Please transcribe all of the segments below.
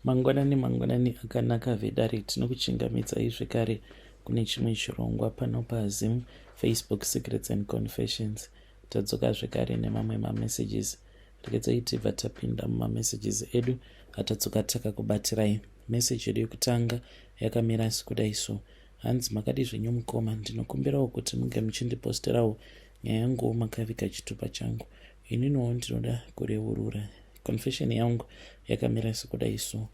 Mangwanani mangwanani akanaka vedare, tinokuchingamidzai zvekare kune chimwe chirongwa pano paZim Facebook Secrets and Confessions. Tadzoka zvekare nemamwe mamessages. Regedzai tibva tapinda mumamessages edu atadzoka takakubatirai. Message yedu yekutanga yakamira sekudai so. Hanzi makadii zvenyu mukoma, ndinokumbirawo kuti munge muchindiposterawo nyaya yanguwo makaviga chitupa changu. Ininiwo ndinoda kureurura. Confession yangu yakamira sekudai so.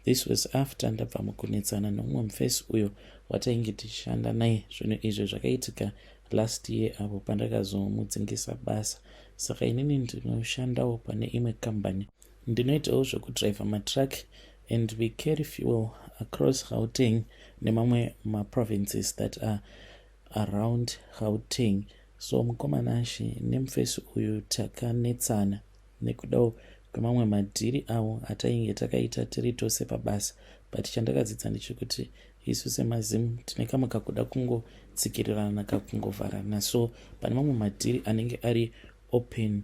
This was after ndabva mukunetsana neumwe mufesi uyo watainge tichishanda naye. Zvinhu izvi zvakaitika last year apo pandakazomudzingisa basa. Saka inini ndinoshandawo pane imwe company. Ndinoitawo zvekudriver matruck and we carry fuel across Gauteng nemamwe maprovinces that are around Gauteng. So mukoma Nashe nemufesi uyu takanetsana nekudawo kwemamwe madhiri awo atainge takaita tiri tose pabasa, but chandakadzidza ndechekuti isu semaZim tine kamwe kakuda kungotsikirirana, kakungovharana. So pane mamwe madhiri anenge ari open,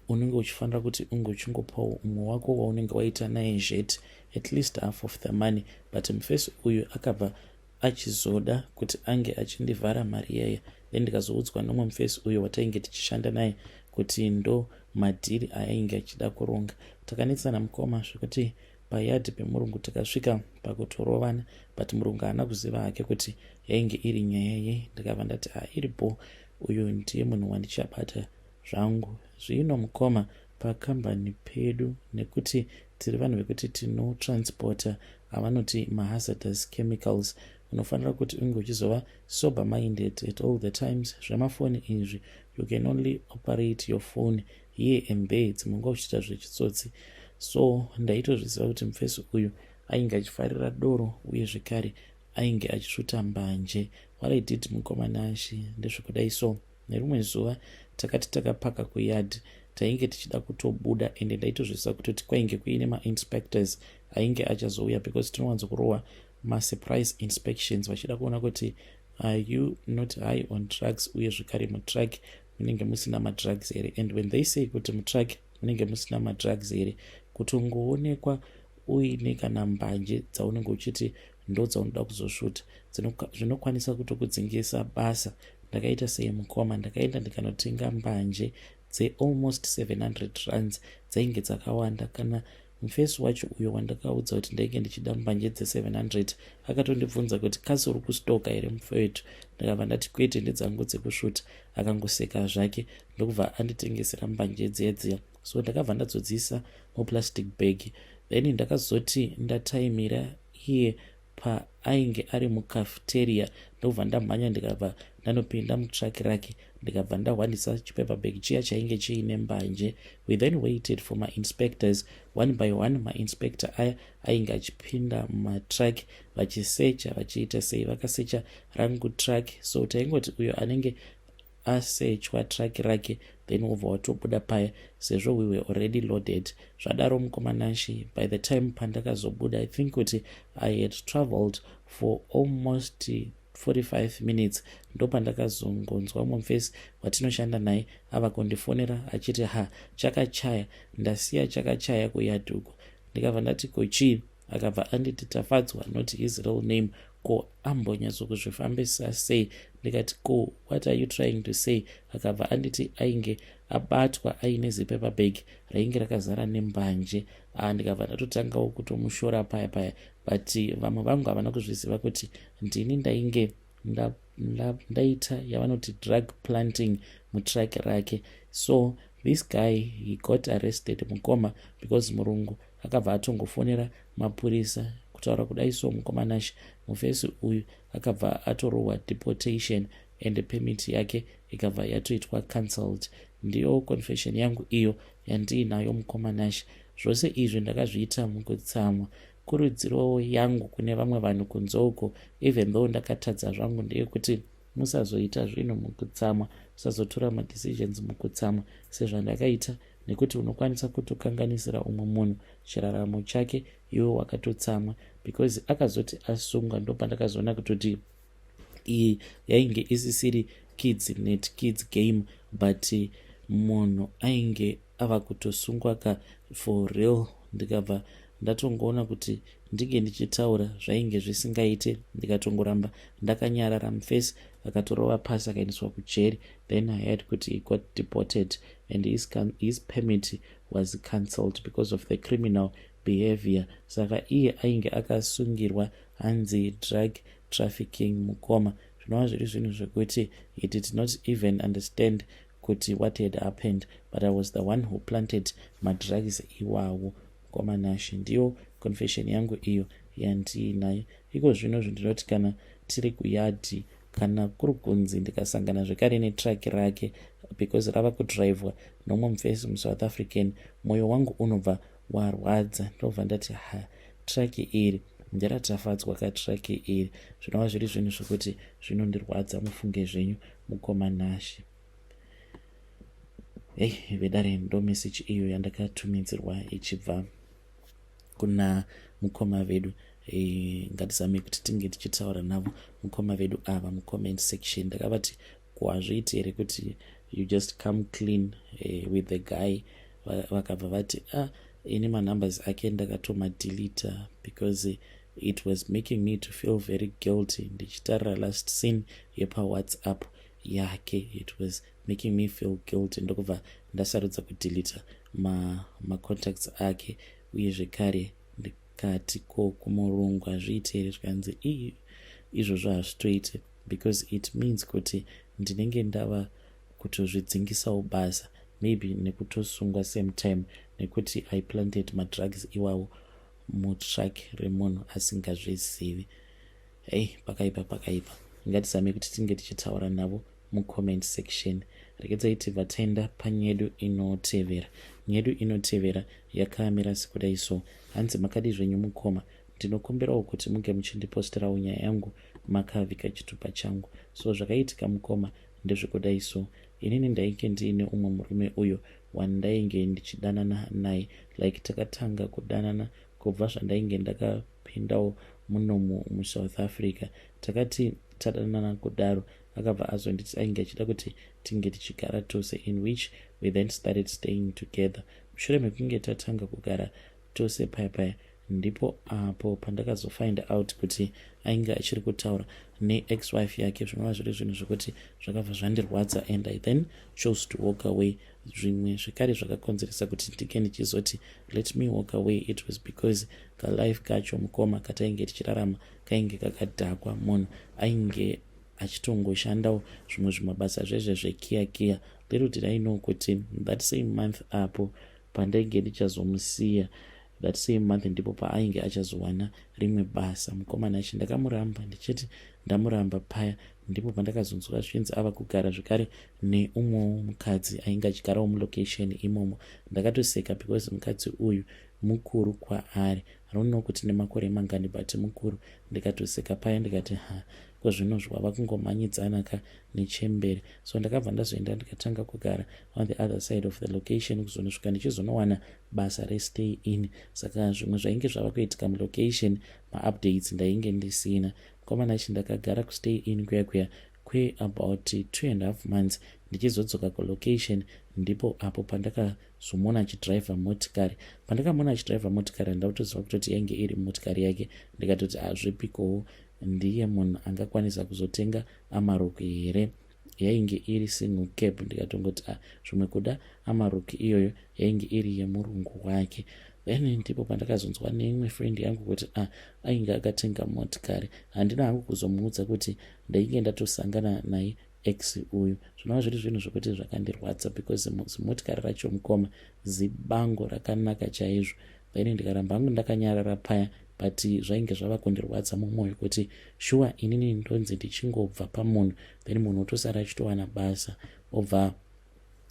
unenge uchifanira kuti unge uchingopawo umwe wako waunenge waita naye zhet at least half of the money, but mufesi uyu akabva achizoda kuti ange achindivhara mari iyaya. Then ndikazoudzwa nomwe mufesi uyo watainge tichishanda naye kuti ndo madhiri aainge achida kuronga. Takanetsana mukoma zvekuti payadhi pemurungu takasvika pakutorovana, but murungu haana kuziva hake kuti yainge iri nyaya ye. Ndikabva ndati ha, iri bo, uyu ndiye munhu wandichabata zvangu. Zvino mukoma, pakambani pedu, nekuti tiri vanhu vekuti tinotransporta avanoti mahazardous chemicals, unofanira kuti unge uchizova sober minded at all the times. Zvemafoni izvi, you can only operate your phone here and there, dzimwe nguva uchiita zvechitsotsi. So ndaitozviziva kuti mufesi uyu ainge achifarira doro uye zvekare ainge achisvuta mbanje. What I did, mukoma Nashe, ndezvekudai so. Nerimwe zuva takati takapaka kuyard, tainge tichida kutobuda, ende ndaitozviziva kutoti kwainge kuine mainspectors ainge achazouya, because tinowanzokurohwa masurprise inspections vachida kuona kuti are you not high on drugs, uye zvekare mutruck munenge musina madrugs here. And when they say kuti mutruck munenge musina madrugs here, kutongoonekwa uine kana mbanje dzaunenge uchiti ndo dzaunoda kuzosvuta, zvinokwanisa kutokudzingisa basa. Ndakaita sei mukoma? Ndakaenda ndikanotenga mbanje dzealmost 700 rands, dzainge dzakawanda. Kana mufesi wacho uyo wandakaudza kuti ndainge ndichida mbanje dze700 akatondibvunza kuti, "Kasi uri kustoka here, mufetu?" Ndakabva ndati, "Kwete, ndedzangu dzekusvuta." Akangoseka zvake ndokubva anditengesera mbanje dziya dziya. So ndakabva ndadzodzisa muplastic bag. Then ndakazoti ndataimira iye paainge ari mucafeteria, ndokubva ndamhanya, ndikabva ndanopinda mutruck rake, ndikabva ndahwandisa chipaper bag chiya chainge chiine mbanje. We then waited for mainspectors. One by one mainspector aya ainge achipinda mumatruck vachisecha, vachiita sei, vakasecha rangu truck. So taingoti uyo anenge asechwa truck rake, then wobva watobuda paya, sezvo we were already loaded. Zvadaro mukoma Nashe, by the time pandakazobuda, I think kuti I had traveled for almost 45 minutes, ndo pandakazongonzwa mumufesi watinoshanda naye ava kundifonera achiti, "Ha, chakachaya, ndasiya chakachaya kuyadhuku." Ndikabva ndati, "Ko chii?" Akabva anditi Tafadzwa, not his real name. "Ko ambonyatsokuzvifambisa sei?" Ndikati, "Ko what are you trying to say?" Akabva anditi ainge abatwa aine zipaper bag rainge rakazara nembanje. Ndikabva ndatotangawo kutomushora paya paya, but vamwe vangu havana kuzviziva kuti ndini ndainge ndaita yavanoti drug planting mutruck rake. So this guy, he got arrested mukoma, because murungu akabva atongofonera mapurisa. Kutaura kudai so mukoma Nashe, mufesi uyu akabva atorohwa deportation and permit yake ikabva yatoitwa cancelled. Ndiyo confession yangu iyo yandiinayo mukoma Nashe. Zvose izvi ndakazviita mukutsamwa. Kurudziro yangu kune vamwe vanhu kunze uko, even though ndakatadza zvangu, ndeyekuti musazoita zvinhu mukutsamwa, musazotora madecisions mukutsamwa sezvandakaita, nekuti unokwanisa kutokanganisira umwe munhu chiraramo chake iwe wakatotsamwa. Because akazoti asungwa, ndopandakazoona kutoti iyi yainge isisiri kids net kids game, but munhu ainge ava kutosungwa ka for real. Ndikabva Ndatongoona kuti ndinge ndichitaura zvainge zvisingaite, ndikatongoramba ndakanyarara. Mufesi akatorova pasi, akaendeswa kujeri. Then I heard kuti he got deported and his permit was cancelled because of the criminal behavior. Saka iye ainge akasungirwa hanzi drug trafficking, mukoma, zvinova zviri zvinhu zvekuti he did not even understand kuti what had happened, but I was the one who planted madrugs iwawo. Mukoma Nashe, ndiyo confession yangu iyo yandiinayo iko zvino. Zvindinoti kana tiri kuyadhi, kana kuri kunzi ndikasangana zvekare netruck rake, because rava kudhiraivhwa nomwe mufesi muSouth African, mwoyo wangu unobva warwadza. Ndobva ndati, "Ha, truck iri nderaTafadzwa katruck iri." Zvinova zviri zvinhu zvokuti zvinondirwadza, mufunge zvenyu, mukoma Nashe. Hei vedare, ndo meseji iyo yandakatumidzirwa ichibva kuna mukoma vedu. Ngatizamei kuti tinge tichitaura navo mukoma vedu ava mucomment section. Ndakavati, "Kuhazviiti here kuti you just come clean with the guy?" Vakabva vati, "Ah, ini manumbers ake ndakatomadeleta because it was making me to feel very guilty ndichitarira last seen yepaWhatsApp yake. It was making me feel guilty, ndokubva ndasarudza kudeleta macontacts ma ake." Uye zvekare ndikati, "Ko kumurungu hazviiti here?" Zvikanzi, "Izvozvo hazvitoite because it means kuti ndinenge ndava kutozvidzingisawo basa, maybe nekutosungwa same time, nekuti I planted madrugs iwawo mutruck remunhu asingazvizivi." Hei, pakaipa, pakaipa. Ngatizame kuti tinge tichitaura navo mucomment section. Regedzai tibva taenda panyedu inotevera. Nyedu inotevera yakamira sekudai so. Hanzi, "Makadi zvenyu mukoma? Ndinokumbirawo kuti munge muchindiposterawo nyaya yangu makavhika chitupa changu. So zvakaitika, mukoma, ndezvekudai so. Inini ndainge ndiine umwe murume uyo wandainge ndichidanana naye. Like, takatanga kudanana kubva zvandainge ndakapindawo munomu muSouth Africa. Takati tadanana kudaro, akabva azonditi ainge achida kuti tinge tichigara tose, in which we then started staying together. Mushure mekunge tatanga kugara tose paya paya, ndipo apo pandakazofind out kuti ainge achiri kutaura neex wife yake, zvinova zviri zvinhu zvekuti zvakabva zvandirwadza and I then chose to walk away. Zvimwe zvekare zvakakonzeresa kuti ndike ndichizoti let me walk away, it was because kalife kacho, mukoma, katainge tichirarama kainge kakadhakwa. Munhu ainge achitongoshandawo zvimwe zvimabasa zvezve zvekiyakiya. Little did I know kuti that same month apo pandainge ndichazomusiya, that same month ndipo paainge achazowana rimwe basa. Mukomana achi ndakamuramba, ndichiti ndamuramba paya, ndipo pandakazonzwa zvinzi ava kugara zvekare neumwewo mukadzi ainge achigarawo mulocation imomo. Ndakatoseka because mukadzi uyu mukuru kwaari. I don't know kuti nemakore mangani, but mukuru. Ndikatoseka paya, ndikati, 'Ha, kozvino zvava kungomhanyidzana ka nechembere.' So ndakabva ndazoenda, ndikatanga kugara on the other side of the location, kuzonosvika ndichizonowana basa restay in. Saka zvimwe zvainge zvava kuitika mulocation, maupdates ndainge ndisina. Mukomana achi ndakagara kustay in kuya kuya kweabout 2.5 months. Ndichizodzoka kulocation, ndipo apo pandakazomuona achidhiraivha motikari. Pandakamuona achidhiraivha motikari, handautoziva kutoti yainge iri motikari yake. Ndikatoti, 'Hazvipikowo, ndiye munhu angakwanisa kuzotenga Amarok here?' Yainge iri single cab. Ndikatongoti, 'A, zvimwe kuda Amarok iyoyo yainge iri yemurungu wake.' Then ndipo pandakazonzwa neimwe friend yangu kuti a ainge akatenga motikari. Handina hangu kuzomuudza kuti ndainge ndatosangana naye ex uyu, zvinova zviri zvinhu zvokuti zvakandirwadza because zimotikari racho, mukoma, zibango rakanaka chaizvo. Then ndikaramba hangu ndakanyarara paya, but zvainge zvava kundirwadza mumwoyo kuti shuwa inini ndonzi ndichingobva pamunhu, then munhu otosara achitowana basa, obva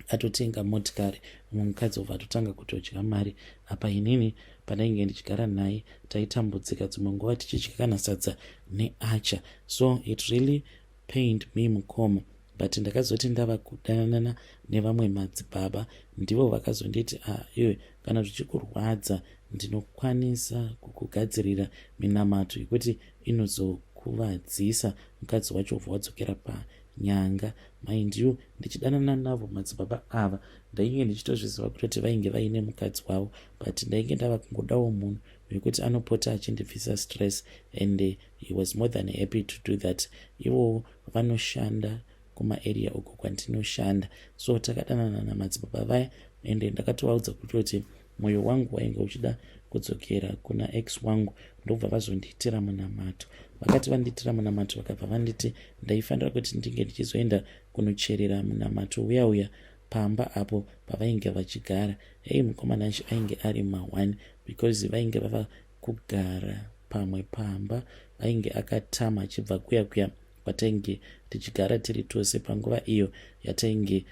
atotenga motikari, mumwe mukadzi obva atotanga kutodya mari. Apa inini pandainge ndichigara naye taitambudzika, dzimwe nguva tichidya kana sadza neacha. So it really pained me, mukoma, but ndakazoti ndava kudanana nevamwe madzibaba, ndivo vakazonditi, 'Ah, iwe, kana zvichikurwadza, ndinokwanisa kukugadzirira minamato yekuti inozokuvadzisa mukadzi wacho, ubva wadzokera panyanga.' Mind you, ndichidanana navo madzibaba ava, ndainge ndichitozviziva kutoti vainge vaine mukadzi wavo, but ndainge ndava kungodawo munhu wekuti wekuti anopota achindibvisa stress and he was more than happy to do that. Ivowo vanoshanda kumaarea uko kwandinoshanda. So takadanana namadzibaba vaya ende ndakatovaudza kutoti mwoyo wangu wainge uchida kudzokera kuna ex wangu, ndobva vazondiitira munamato. Vakati vandiitira munamato, vakabva vanditi ndaifanira kuti ndinge ndichizoenda kunocherera munamato uya uya pamba apo pavainge vachigara. Hei, mukomana acho ainge ari ma1 because vainge vava kugara pamwe pamba. Ainge akatama achibva kuya kuya kwatainge tichigara tiri tose panguva iyo yatainge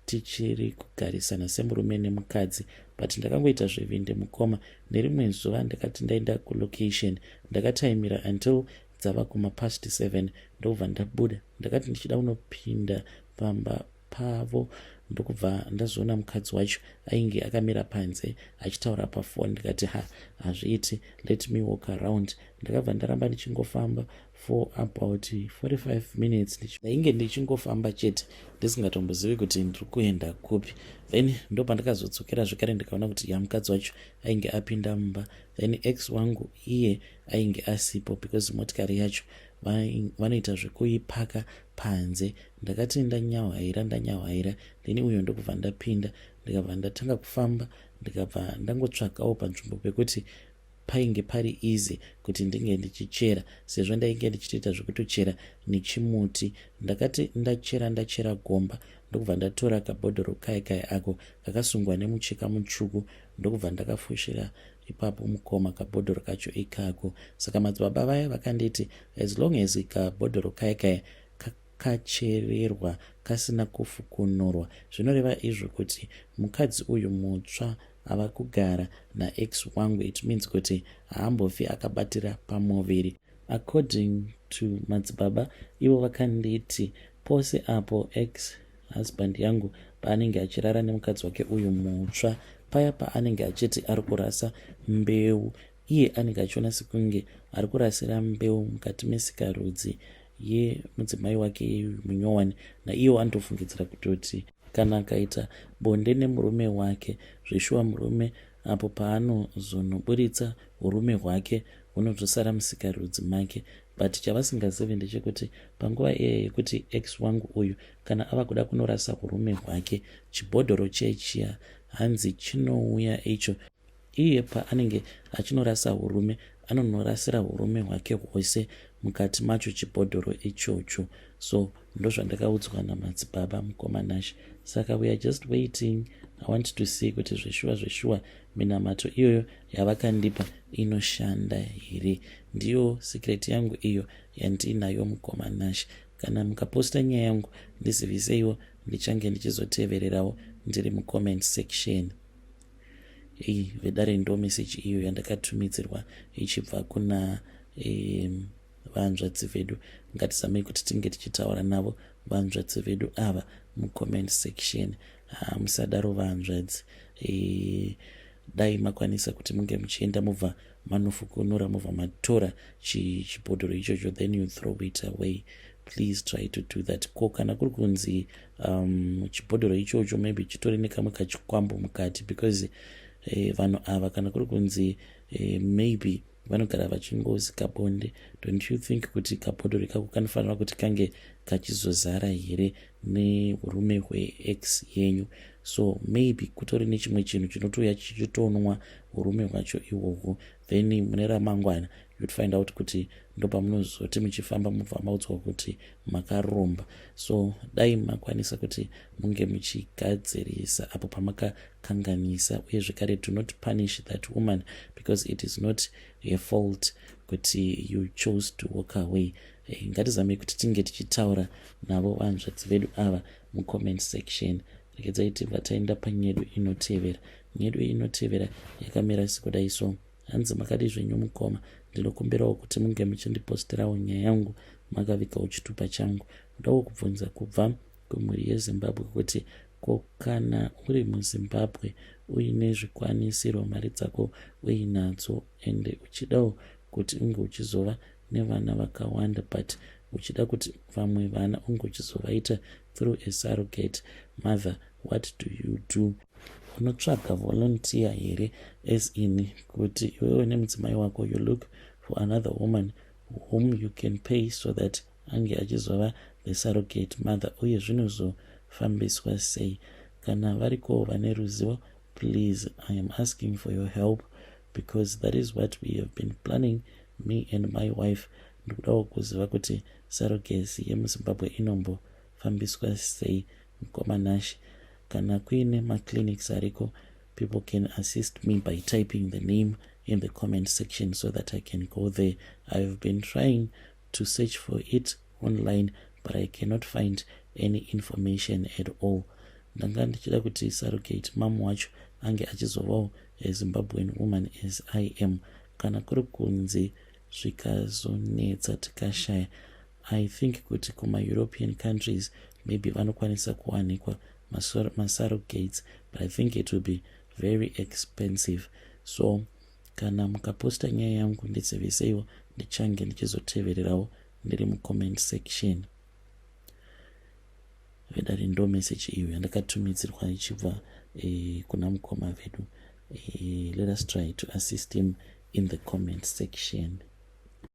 tichiri kugarisana semurume nemukadzi. But ndakangoita zvivindi, mukoma. Nerimwe zuva ndakati ndaenda kulocation, ndakataimira until dzava kumapast 7, ndobva ndabuda. Ndakati ndichida kunopinda pamba pavo, ndokubva ndazoona mukadzi wacho ainge akamira panze achitaura pafoni. Ndikati, "Ha, hazviiti, let me walk around." Ndakabva ndaramba ndichingofamba for about 45 minutes. Ndainge ndichingofamba chete, ndisingatombozivi kuti ndiri kuenda kupi. Then ndopandakazodzokera zvekare, ndikaona kuti ya, mukadzi wacho ainge apinda mumba. Then ex wangu iye ainge asipo because motikari yacho vanoita zvekuipaka panze. Ndakati ndanyahwaira, ndanyahwaira, then uyo ndokubva ndapinda. Ndikabva ndatanga kufamba, ndikabva ndangotsvakawo panzvimbo pekuti painge pari easy kuti ndinge ndichichera, sezvo ndainge ndichitoita zvekutochera nechimuti. Ndakati ndachera, ndachera gomba, ndokubva ndatora kabhodhoro kai kai ako kakasungwa nemucheka mutsvuku, ndokubva ndakafushira ipapo, mukoma, kabhodhoro kacho ikako. Saka madzibaba vaya vakanditi as long as kabhodhoro kai kai kakachererwa kasina kufukunurwa, zvinoreva izvo kuti mukadzi uyu mutsva ava kugara naex wangu, it means kuti haambofi akabatira pamuviri. According to madzibaba, ivo vakanditi pose apo ex husband yangu paanenge achirara nemukadzi wake uyu mutsva, paya paanenge achiti ari kurasa mbeu, iye anenge achiona sekunge ari kurasira mbeu mukati mesikarudzi yemudzimai wake munyowani. Naiyewo anotofungidzira kutoti kana akaita bonde nemurume wake zveshuwa, murume apo paanozonoburitsa urume hwake hunozosara musikarudzi make. But chavasingazivi ndechekuti panguva iye yekuti ex wangu uyu kana ava kuda kunorasa urume hwake, chibhodhoro chechiya hanzi chinouya icho. Iye paanenge achinorasa urume, anonorasira urume hwake hwose mukati macho chibhodhoro ichocho. So ndozvandakaudzwa namadzibaba, mukoma Nash. Saka we are just waiting. I want to see kuti zveshuwa zveshuwa minamato iyoyo yavakandipa inoshanda here. Ndiyo secret yangu iyo yandinayo, mukoma Nash. Kana mukaposta nyaya yangu, ndiziviseiwo, ndichange ndichizotevererawo ndiri mucomment section. Ei, vedare, ndo meseji iyo yandakatumidzirwa ichibva kuna vanzvadzi vedu. Ngatizamei kuti tinge tichitaura navo vanzvadzi vedu ava mucomment section. Musadaro vanzvadzi. Dai makwanisa kuti munge muchienda, mubva manofukunura, mubva matora chibhodhoro ichocho, then you throw it away. Please try to do that. Ko kana kuri kunzi chibhodhoro ichocho maybe chitori nekamwe kachikwambo mukati? Because vanhu ava, kana kuri kunzi maybe vanogara vachingosika bonde, don't you think kuti kabhodhoro ikako kanofanira kuti kange kachizozara here neurume hweex yenyu? So maybe kutori nechimwe chinhu chinotouya chichitonwa urume hwacho ihwohwo. Then mune ramangwana you'd find out kuti ndopamunozoti muchifamba, mubva maudzwa kuti makaromba. So dai makwanisa kuti munge muchigadzirisa apo pamakakanganisa. Uye zvekare, do not punish that woman because it is not her fault kuti you chose to walk away. Ngatizamei kuti tinge tichitaura navo vanzvadzi vedu ava mucomment section. Regedzai tibva taenda panyedu inotevera. Nyedu inotevera yakamira sekudai so. Hanzi, "Makadi zvenyu mukoma? Ndinokumbirawo kuti munge muchindipostirawo nyaya yangu makavigawo chitupa changu. Kudawo kubvunza kubva kumhuri yeZimbabwe kuti ko kana uri muZimbabwe uine zvikwanisiro, mari dzako uinadzo, ende uchidawo kuti unge uchizova nevana vakawanda, but uchida kuti vamwe vana unge uchizovaita through a surrogate mother, what do you do?" Unotsvaga volunteer here, as in kuti iwewe nemudzimai wako you look for another woman whom you can pay so that ange achizova the surrogate mother? Uye zvinozofambiswa sei? Kana variko vane ruzivo, please, I am asking for your help because that is what we have been planning, me and my wife. Ndikudawo kuziva kuti surrogacy yemuZimbabwe inombofambiswa sei. Mukoma Nash, kana kuine maclinics ariko, people can assist me by typing the name in the comment section so that I can go there. I've been trying to search for it online, but I cannot find any information at all. Ndanga ndichida kuti surrogate mum wacho ange achizovawo aZimbabwean woman as I am. Kana kuri kunzi zvikazonetsa tikashaya, I think kuti kumaEuropean countries maybe vanokwanisa kuwanikwa masurrogates, but I think it will be very expensive. So kana mukaposta nyaya yangu, ndiziviseiwo, ndichange ndichizotevererawo ndiri mucomment section. Vedare, ndo meseji iyo yandakatumidzirwa ichibva kuna mukoma vedu. Let us try to assist him in the comment section.